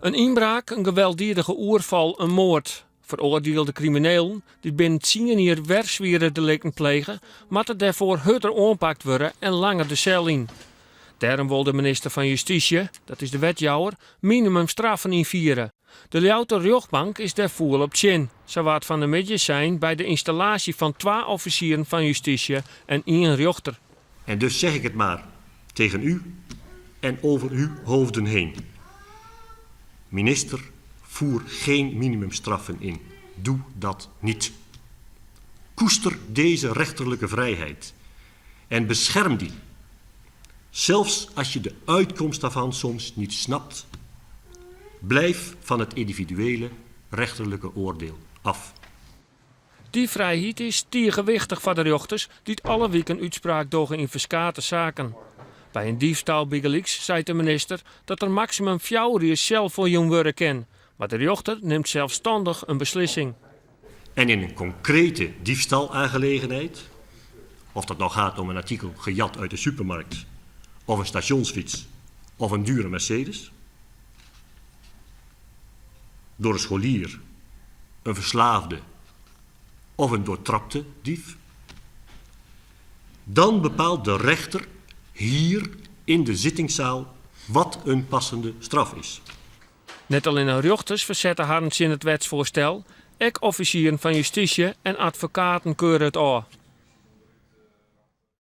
In ynbraak, in gewelddiedige oerfal, in moard. Feroardielde kriminelen dy't binnen tsien jier wer swiere delikten plege, moatte dêrfoar hurder oanpakt wurde en langer de sel yn. Dêrom wol de minister fan Justysje, dat is de wetjouwer, minimumstraffen ynfiere. De Ljouwerter rjochtbank is dêr fûl op tsjin, sa waard fan 'e middei sein by de ynstallaasje fan twa offisieren fan justysje en ien rjochter. En dus zeg ik het maar tegen u en over uw hoofden heen. Minister, voer geen minimumstraffen in. Doe dat niet. Koester deze rechterlijke vrijheid en bescherm die. Zelfs als je de uitkomst daarvan soms niet snapt. Blijf van het individuele rechterlijke oordeel af. Dy frijheid is tige wichtich foar de rjochters dy't alle wiken útspraak dogge yn ferskate saken. By in diefstal bygelyks seit de minister dat der maksimum fjouwer jier sel foar jûn wurde kin, mar de rjochter nimt selsstannich in beslissing. En in een concrete diefstalaangelegenheid, of dat nou gaat om een artikel gejat uit de supermarkt, of een stationsfiets, of een dure Mercedes, door een scholier, een verslaafde of een doortrapte dief, dan bepaalt de rechter hier in de zittingszaal wat een passende straf is. Net allinne rjochters fersette harren tsjin it wetsfoarstel, ek offisieren fan justysje en advokaten keure it ôf.